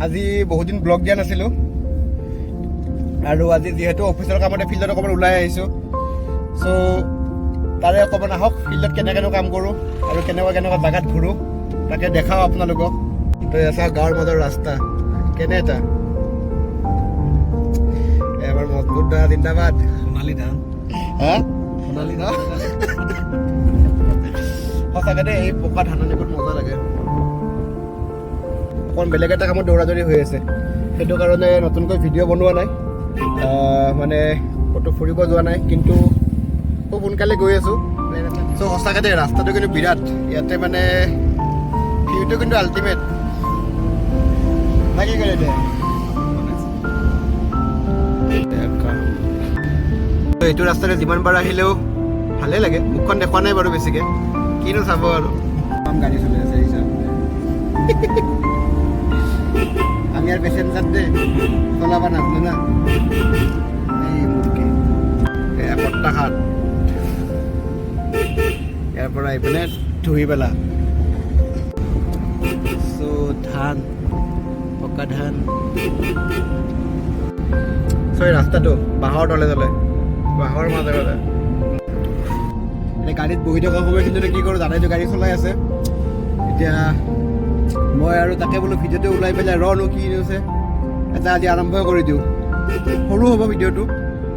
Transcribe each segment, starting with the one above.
আজি বহুত দিন ব্লগ দিয়া নাছিলোঁ আৰু আজি যিহেতু অফিচৰ কামতে ফিল্ডত অকণমান ওলাই আহিছোঁ। চ' তাৰে অকণমান আহক, ফিল্ডত কেনেকৈনো কাম কৰোঁ আৰু কেনেকুৱা কেনেকুৱা জেগাত ঘূৰোঁ, তাকে দেখাওঁ আপোনালোকক। তো এয়া চাওক, গাঁৱৰ মাজৰ ৰাস্তা কেনে এটা। এই আমাৰ মজবুত দা, জিন্দাবাদ। সোণালী ধান। হা। সোণালী ধান। সঁচাকে দেই, এই পকা ধাননিবোৰ মজা লাগে। অকণ বেলেগ এটা কামত দৌৰা দৌৰি হৈ আছে, সেইটো কাৰণে নতুনকৈ ভিডিঅ' বনোৱা নাই। মানে ক'তো ফুৰিব যোৱা নাই, কিন্তু খুব সোনকালে গৈ আছোঁ। চ' সঁচাকে দেই, ৰাস্তাটো কিন্তু বিৰাট ইয়াতে মানে ভিউটো কিন্তু আল্টিমেট না কি কৰে এতিয়া। এইটো ৰাস্তাৰে যিমান বাৰ আহিলেও ভালেই লাগে। মুখখন দেখুওৱা নাই বাৰু বেছিকৈ, কিনো চাব আৰু। গাড়ী চলি আছে হিচাপ। আমি আৰু পেচেঞ্জাৰ দেই, চলাব নাজানো না। এই মুৰ্গী, এয়া বৰ্তাঘাট। ইয়াৰ পৰা এইপিনে ধুই পেলা। চ' ধান, পকা ধান। চ' এই ৰাস্তাটো বাঁহৰ তলে তলে, বাঁহৰ মাজে মাজে। এতিয়া গাড়ীত বহি থকা সময়খিনিতে কি কৰোঁ? দাদাইতো গাড়ী চলাই আছে এতিয়া, মই আৰু তাকে বোলো ভিডিঅ'টো ওলাই পেলাই ৰনো কি হৈছে এটা আজি আৰম্ভ কৰি দিওঁ। সৰু হ'ব ভিডিঅ'টো,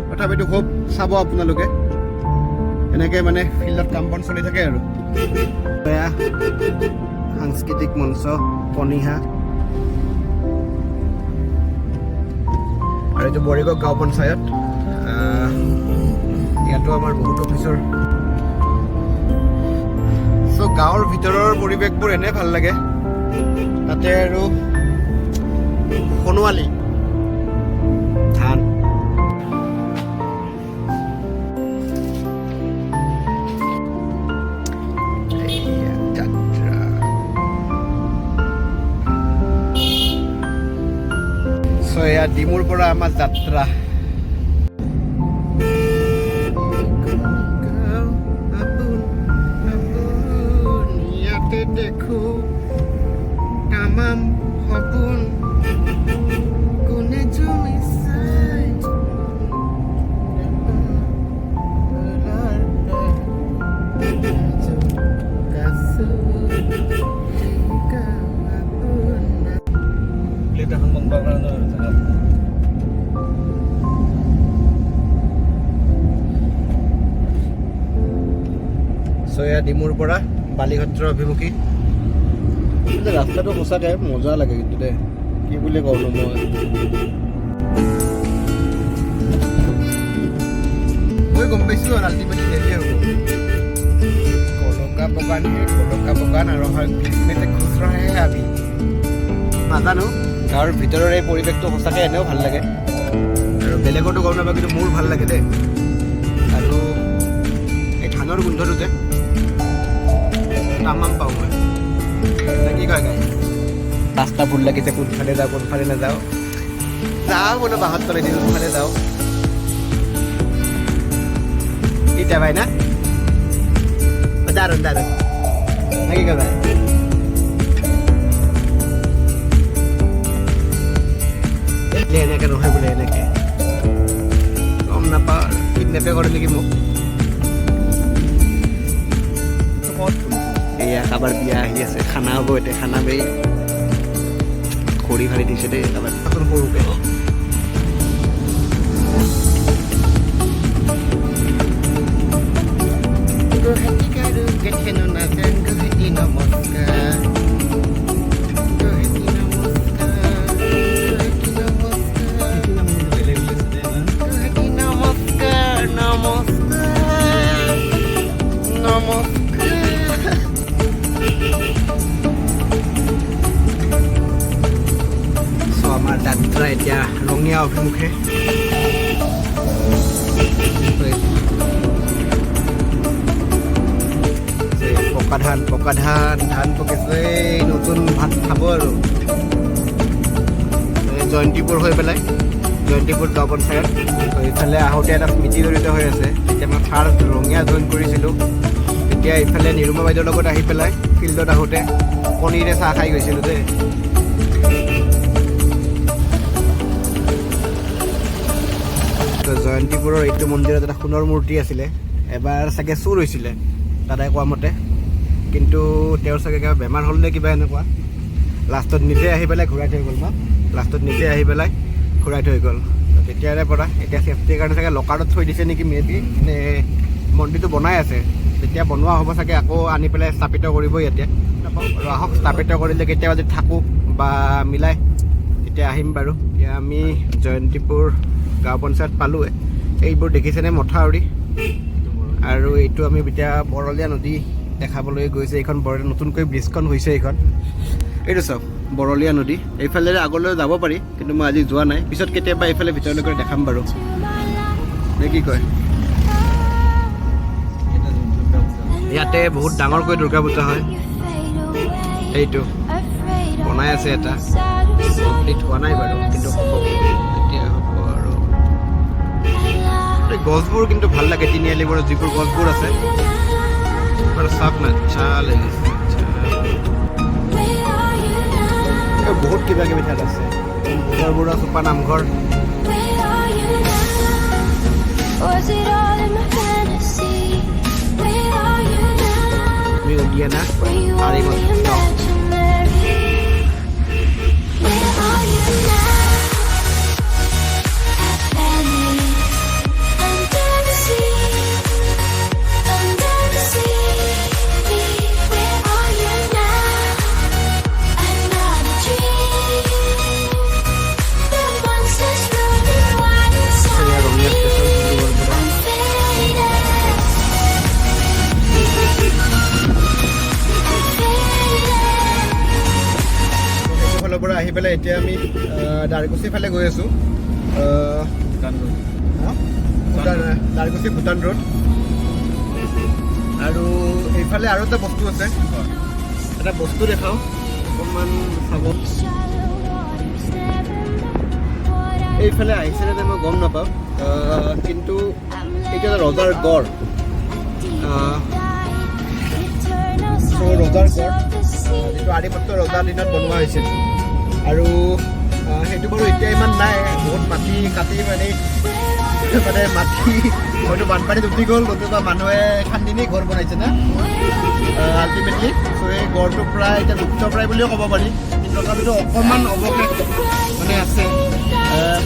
তথাপিতো খুব চাব আপোনালোকে। এনেকৈ মানে ফিল্ডত কাম বন চলি থাকে। আৰু এয়া সাংস্কৃতিক মঞ্চ কনিহা আৰু এইটো বৰিগাঁও গাঁও পঞ্চায়ত। ইয়াতো আমাৰ বহুত অফিচৰ। চ' গাঁৱৰ ভিতৰৰ পৰিৱেশবোৰ এনে ভাল লাগে, তাতে আৰু সোণোৱালী ধান। এইয়া যাত্ৰা। চ' এয়া ডিমুৰ পৰা আমাৰ যাত্ৰা। ইয়াতে দেখো তামাম সপোন, কোনে জুমি চাই। প্লেট এখন বনাবৰ কাৰণে জেগা। চ' এয়া ডিমুৰ পৰা বালিসত্ৰ অভিমুখী। কিন্তু ৰাস্তাটো সঁচাকে মজা লাগে কিন্তু দেই, কি বুলি কওঁ নো মই। মই গম পাইছোঁ আৰু আল্টিমেটলি দেৰি হ'ব। कलका बागान है, कलका बागान আৰু হয় में से घुस रहे हैं अभी। নাজানো, গাঁৱৰ ভিতৰৰ এই পৰিৱেশটো সঁচাকৈ এনেও ভাল লাগে আৰু বেলেগতো গম নাপাওঁ, কিন্তু মোৰ ভাল লাগে দেই। আৰু এই ধানৰ গোন্ধটো যে তামাম পাওঁ মই। নে কি কয় গাই? ৰাস্তা ভুল লাগিছে, কোনফালে যাওঁ কোনফালে নাযাওঁ। যাওঁ বোলো বাঁহত তলেদি কোনফালে যাওঁ এতিয়া ভাই না। দারুণ দারুণ, নাকি কয় ভাই? এনেকে নহয় বোলে এনেকে, গম নাপাওঁ। কিডনেপে কৰে নেকি মোক? এয়া কাৰোবাৰ বিয়া আহি আছে, খানা হ'ব এতিয়া। খানা বেই খৰি ফালি দিছে দেই কাৰোবাৰ সৰুকে। গুৱাহাটী নমস্কাৰ, গুৱাহাটী নমস্কাৰ, গুৱাহাটী নমস্কাৰ, বেলেগ ওলাইছে দেই না। গুৱাহাটী নমস্কাৰ, নমস্কাৰ, নমস্কাৰ। চ' আমাৰ যাত্ৰা এতিয়া ৰঙিয়া অভিমুখে। এই পকা ধান, পকা ধান, ধান পকিছে। এই নতুন ভাত খাব আৰু। এই জয়ন্তীপুৰ হৈ পেলাই, জয়ন্তীপুৰ গাঁও পঞ্চায়ত। তো এইফালে আহোঁতে এটা স্মৃতি জড়িত হৈ আছে। যেতিয়া মই ফাৰ্ষ্ট ৰঙিয়া জইন কৰিছিলোঁ, তেতিয়া এইফালে নিৰুমা বাইদেউৰ লগত আহি পেলাই ফিল্ডত আহোঁতে কণীৰে চাহ খাই গৈছিলোঁ দেই। জয়ন্তীপুৰৰ এইটো মন্দিৰত এটা সোণৰ মূৰ্তি আছিলে, এবাৰ চাগে চুৰ হৈছিলে দাদাই কোৱা মতে, কিন্তু তেওঁৰ চাগে কিবা বেমাৰ হ'ল নে কিবা এনেকুৱা, লাষ্টত নিজে আহি পেলাই ঘূৰাই থৈ গ'ল ন, লাষ্টত নিজে আহি পেলাই ঘূৰাই থৈ গ'ল। তেতিয়াৰে পৰা এতিয়া ছেফটিৰ কাৰণে চাগে লকাৰত থৈ দিছে নেকি মে বি, নে মন্দিৰটো বনাই আছে, তেতিয়া বনোৱা হ'ব চাগে, আকৌ আনি পেলাই স্থাপিত কৰিব ইয়াতে। আৰু আহক, স্থাপিত কৰিলে কেতিয়াবা যদি থাকোঁ বা মিলাই তেতিয়া আহিম বাৰু। এতিয়া আমি জয়ন্তীপুৰ গাঁও পঞ্চায়ত পালোঁৱে। এইবোৰ দেখিছেনে মথাউৰি, আৰু এইটো আমি এতিয়া বৰলীয়া নদী দেখাবলৈ গৈছে। এইখন বৰলীয়া নতুনকৈ ব্ৰিজখন হৈছে এইখন, এইটো চাওক বৰলীয়া নদী। এইফালেৰে আগলৈ যাব পাৰি, কিন্তু মই আজি যোৱা নাই, পিছত কেতিয়াবা এইফালে ভিতৰলৈকে দেখাম বাৰু, নে কি কয়? ইয়াতে বহুত ডাঙৰকৈ দুৰ্গা পূজা হয়। এইটো বনাই আছে, এটা কমপ্লিট হোৱা নাই বাৰু, কিন্তু হ'ব, এতিয়া হ'ব। আৰু এই গছবোৰ কিন্তু ভাল লাগে, তিনিআলিবোৰত যিবোৰ গছবোৰ আছে বাৰু, চাওক না, আচ্ছা লাগিছে, আচ্ছা। এই বহুত কিবা কিবি ঠাইত আছে, বৰুৱা চোপা নামঘৰ। Was it all in my fantasy? Where are you now? আমি Udiana Were you only Arimath. imaginary? Where are you now? I vanished under the sea, under the sea. Where are you now? Another dream. The monsters running wild inside এয়া Rangia me. Station ডিব্ৰুগড়ৰ পৰা। I'm faded. I'm faded. সেইটো ফালৰ পৰা আহি পেলাই এতিয়া আমি দ্বাৰকুছিৰ ফালে গৈ আছোঁ। হা? ভূটান, দ্বাৰকুছি ভূটান ৰোড। আৰু এইফালে আৰু এটা বস্তু আছে, এটা বস্তু দেখাওঁ অকণমান চাব। Shallow waters never met what I এইফালে আহিছেনে নাই মই গম নাপাওঁ, কিন্তু এইটো এটা ৰজাৰ গড়। চ' ৰজাৰ গড়, যিটো আদিপত্য ৰজাৰ দিনত বনোৱা হৈছিল। আৰু সেইটো বাৰু এতিয়া ইমান নাই, বহুত মাটি কাটি মানে মানে মাটি হয়তো বানপানীত উঠি গ'ল, নতুবা মানুহে খান্দি নি ঘৰ বনাইছে না আল্টিমেটলি। চ' এই গড়টো প্ৰায় এতিয়া লুপ্তপ্ৰায় বুলিও ক'ব পাৰি, কিন্তু তথাপিতো অকণমান অৱশেষ মানে আছে।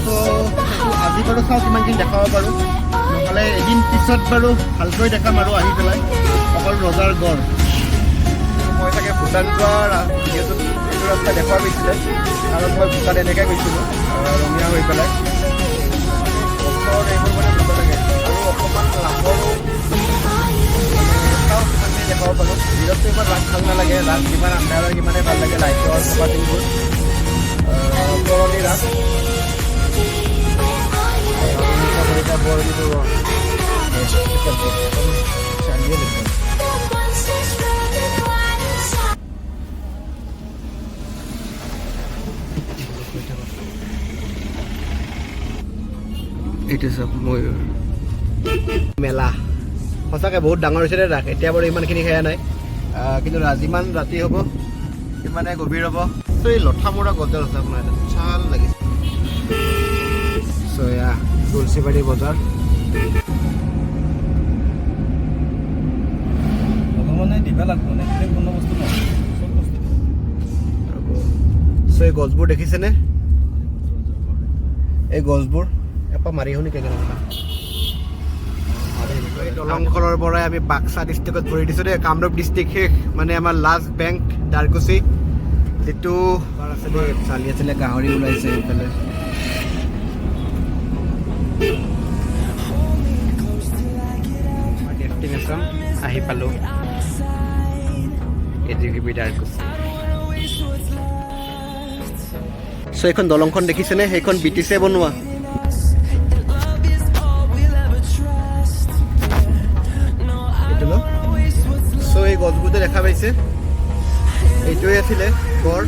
চ' সেইটো আজি বাৰু চাওঁ কিমানখিনি দেখাব পাৰোঁ, নহ'লে এদিন পিছত বাৰু ভালকৈ দেখাম আৰু আহি পেলাই অকল ৰজাৰ গড়। মই চাগে ভূটান যোৱা ভিডিঅ'টোত এইটো ৰাস্তা দেখুওৱা গৈছিলে, কাৰণ মই ভূটান এনেকৈ গৈছিলোঁ ৰঙিয়া হৈ পেলাই। গছৰ এইবোৰ মানে মজা লাগে আৰু অকণমান ৰাসৰো মানে চাওঁ কিমানখিনি দেখাব পাৰোঁ। দিনততো ইমান ৰাস ভাল নালাগে, ৰাস যিমান আন্ধাৰ হয় সিমানেই ভাল লাগে, লাইটৰ ফকাচিংবোৰ। পুৰণি ৰাস বৰগীটো চালিয়ে দেখোন। The monsters running wild inside. এইটো চাওক ময়ূৰ মেলা, সঁচাকৈ বহুত ডাঙৰ হৈছে দেই ৰাস। এতিয়া বাৰু ইমানখিনি সেয়া নাই, কিন্তু যিমান ৰাতি হ'ব সিমানে গভীৰ হ'ব। চ' এই লঠা মৰা গছডাল আছে আপোনাৰ, এটা ভাল লাগিছে। চ' এয়া তুলসীবাৰী বজাৰ। ভগৱানে দিবা লাগব নে কোনো বস্তু নহয়, চব বস্তু। চ' এই গছবোৰ দেখিছেনে? এই গছবোৰ এপাক মাৰি শুনি কেনেকুৱা এই দলংখনৰ পৰাই আমি বাক্সা ডিষ্ট্ৰিক্টত ভৰি দিছোঁ দেই। কামৰূপ ডিষ্ট্ৰিক্ট শেষ, মানে আমাৰ লাষ্ট বেংক দ্বাৰকুছি যিটো আছে দেই। চালি আছিলে, গাহৰি ওলাইছে এইফালে। ডেষ্টিনেশ্যন আহি পালোঁ, এজিবি দ্বাৰকুছি। চ' এইখন দলংখন দেখিছেনে? সেইখন ব্ৰিটিছে বনোৱা। এইটো ন? চ' এই গছবোৰ যে দেখা পাইছে, এইটোৱে আছিলে গড়।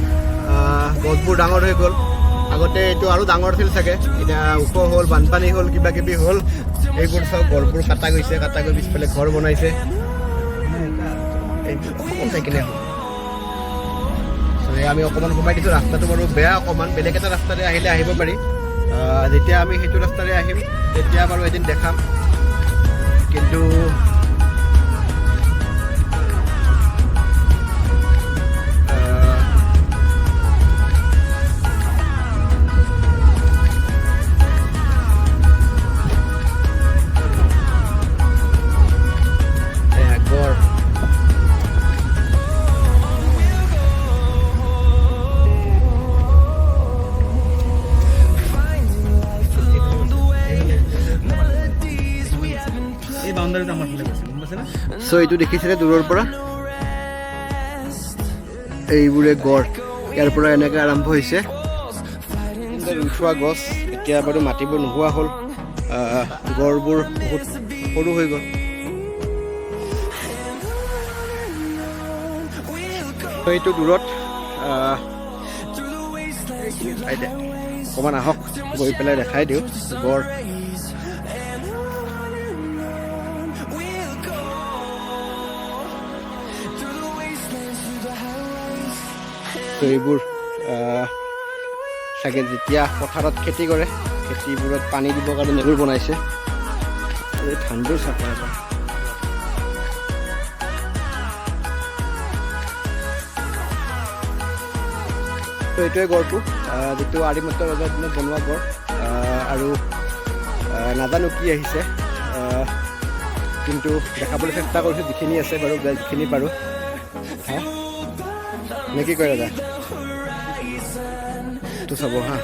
গছবোৰ ডাঙৰ হৈ গ'ল, আগতে এইটো আৰু ডাঙৰ আছিল চাগে, এতিয়া ওখ হ'ল, বানপানী হ'ল, কিবা কিবি হ'ল। এইবোৰ চাওক, গড়বোৰ কাটা গৈছে, কাটা গৈ পিছফালে ঘৰ বনাইছে। এই অকণমান চাই কিনে আহোঁ। চ' এই আমি অকণমান সোমাই দিছোঁ, ৰাস্তাটো বাৰু বেয়া অকণমান, বেলেগ এটা ৰাস্তাৰে আহিলে আহিব পাৰি। যেতিয়া আমি সেইটো ৰাস্তাৰে আহিম তেতিয়া বাৰু এদিন দেখাম, কিন্তু এয়া গড়। এই বাউণ্ডাৰীটো আমাৰ ফালে গৈছে, গম পাইছে না? চ' এইটো দেখিছেনে দূৰৰ পৰা? এইবোৰে গড়। ইয়াৰ পৰা এনেকৈ আৰম্ভ হৈছে। ৰুই থোৱা গছ এতিয়া বাৰু মাটিবোৰ নোহোৱা হ'ল। গড়বোৰ বহুত সৰু হৈ গ'ল। এইটো দূৰত এইখিনি চাইডে অকণমান আহক, গৈ পেলাই দেখাই দিওঁ গড়। ত' এইবোৰ চাগে যেতিয়া পথাৰত খেতি কৰে, খেতিবোৰত পানী দিবৰ কাৰণে এইবোৰ বনাইছে। আৰু এই ধানবোৰ চাফা এবাৰ। ত' এইটোৱে গড়টো, যিটো আৰিমত্ত ৰজাৰ দিনত বনোৱা গড়। আৰু নাজানো কি আহিছে, কিন্তু দেখাবলৈ চেষ্টা কৰিছোঁ যিখিনি আছে বাৰু, যিখিনি পাৰোঁ। হা, নে কি কয় দাদা? এইটো চাব হা,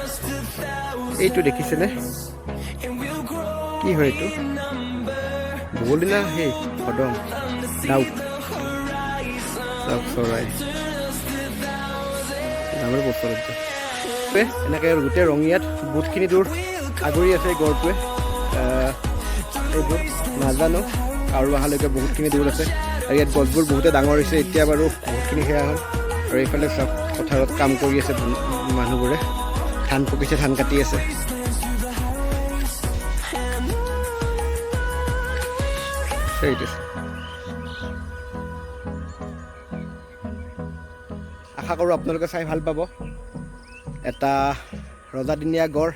এইটো দেখিছেনে? কি হয় এইটো? বগলী না সেই কদম ডাউক? চাওক চৰাই ডাঙৰ বস্তু। এনেকৈ গোটেই ৰঙিয়াত বহুতখিনি দূৰ আগুৰি আছে এই গড়টোৱে। এইবোৰ নাজানো আৰু অহালৈকে বহুতখিনি দূৰ আছে। আৰু ইয়াত গছবোৰ বহুতে ডাঙৰ হৈছে এতিয়া বাৰু, বহুতখিনি সেয়া হ'ল। আৰু এইফালে চাওক, পথাৰত কাম কৰি আছে মানুহবোৰে, ধান পকিছে, ধান কাটি আছে। সেইটো আশা কৰোঁ আপোনালোকে চাই ভাল পাব। এটা ৰজাদিনীয়া গড়,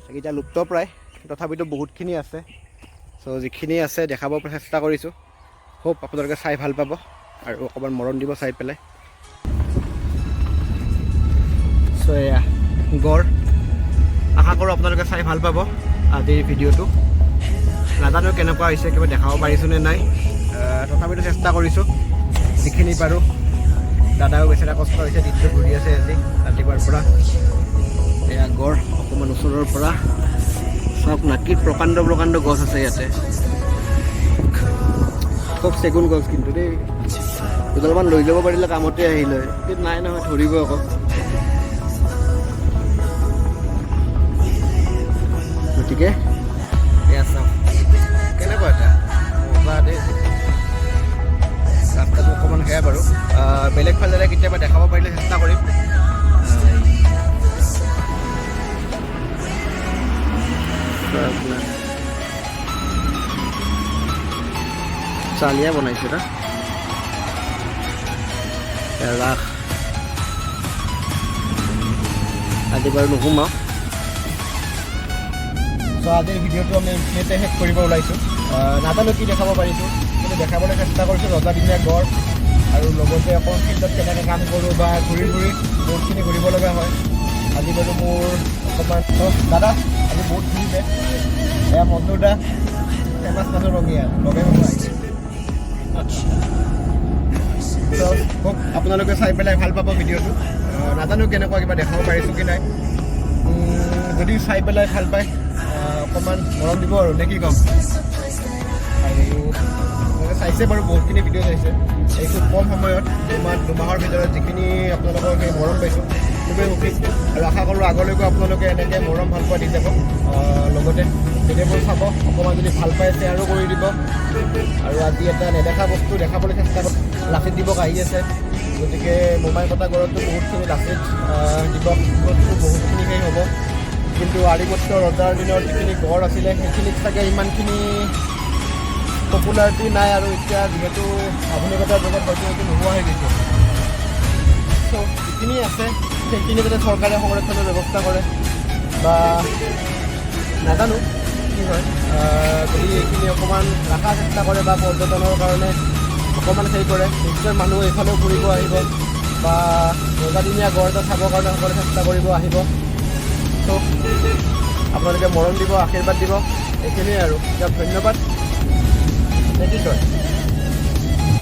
এতিয়া লুপ্ত প্ৰায়, তথাপিতো বহুতখিনি আছে। চ' যিখিনি আছে দেখাব চেষ্টা কৰিছোঁ। হোপ আপোনালোকে চাই ভাল পাব আৰু অকণমান মৰম দিব চাই পেলাই। চ' এয়া গড়। আশা কৰোঁ আপোনালোকে চাই ভাল পাব আজিৰ ভিডিঅ'টো। নাজানো কেনেকুৱা হৈছে, কিবা দেখাব পাৰিছোঁ নে নাই, তথাপিতো চেষ্টা কৰিছোঁ যিখিনি পাৰোঁ। দাদাও বেচেৰা কষ্ট হৈছে, দিনটো ঘূৰি আছে আজি ৰাতিপুৱাৰ পৰা। এয়া গড় অকণমান ওচৰৰ পৰা চাওক না, কি প্ৰকাণ্ড প্ৰকাণ্ড গছ আছে ইয়াতে। খুব চেগুন গছ কিন্তু দেই। দুডালমান লৈ যাব পাৰিলে কামতে আহিল হয়, কিন্তু নাই নহয়, ধৰিব আকৌ। গতিকে এয়া চাওক কেনেকুৱা এটা মজা দেই। ৰাস্তাটো অকণমান সেয়া বাৰু, বেলেগ ফালেৰে কেতিয়াবা দেখাব পাৰিলে চেষ্টা কৰিম। চালিয়া বনাইছে না ৰাস। আজি বাৰু নুসুমাওঁ। চ' আজিৰ ভিডিঅ'টো আমি এইখিনিতে শেষ কৰিব ওলাইছোঁ। নাজানো কি দেখাব পাৰিছোঁ, কিন্তু দেখাবলৈ চেষ্টা কৰিছোঁ ৰজাদিনীয়া গড় আৰু লগতে অকণ ফিল্ডত কেনেকৈ কাম কৰোঁ বা ঘূৰি ঘূৰি বহুতখিনি ঘূৰিব লগা হয়। আজি বাৰু মোৰ অকণমান দাদা আজি বহুত ঘূৰিছে। এয়া মন্টুৰ দা, ফেমাছ মানুহ ৰঙিয়া, লগে পাব আহিছে। চ' খুব আপোনালোকে চাই পেলাই ভাল পাব ভিডিঅ'টো। নাজানো কেনেকুৱা কিবা দেখাব পাৰিছোঁ কি নাই। যদি চাই পেলাই ভাল পায়, অকণমান মৰম দিব আৰু নে কি ক'ম। আৰু আপোনালোকে চাইছে বাৰু বহুতখিনি ভিডিঅ' চাইছে। এই খুব কম সময়ত দুমাহ দুমাহৰ ভিতৰত যিখিনি আপোনালোকৰ সেই মৰম পাইছোঁ, খুবেই সুখী। আৰু আশা কৰোঁ আগলৈকো আপোনালোকে এনেকৈ মৰম ভাল পোৱা দি যাব। লগতে ভিডিঅ'বোৰ চাব, অকণমান যদি ভাল পায় শ্বেয়াৰো কৰি দিব। আৰু আজি এটা নেদেখা বস্তু দেখাবলৈ চেষ্টা কৰিম। লাচিত দিৱস আহি আছে, গতিকে মোমাই কটা গড়তো বহুতখিনি লাচিত দিৱসতো বহুতখিনি সেই হ'ব। কিন্তু আৰিমত্ত ৰজাৰ দিনৰ যিখিনি গড় আছিলে সেইখিনিত চাগে ইমানখিনি পপুলাৰিটি নাই, আৰু এতিয়া যিহেতু আধুনিকতাৰ যুগত হয়তো সেইটো নোহোৱা হৈ গৈছে। চ' যিখিনি আছে সেইখিনি যাতে চৰকাৰে সংৰক্ষণৰ ব্যৱস্থা কৰে। বা নাজানো কি হয়। যদি এইখিনি অকণমান ৰখাৰ চেষ্টা কৰে বা পৰ্যটনৰ কাৰণে অকণমান হেৰি কৰে, নিশ্চয় মানুহ এইফালেও ফুৰিব আহিব বা ৰজাদিনীয়া গড় এটা চাবৰ কাৰণে সকলোৱে চেষ্টা কৰিব আহিব। ত' আপোনালোকে মৰম দিব, আশীৰ্বাদ দিব, এইখিনিয়ে আৰু। দিয়ক, ধন্যবাদ, নে কি কয়?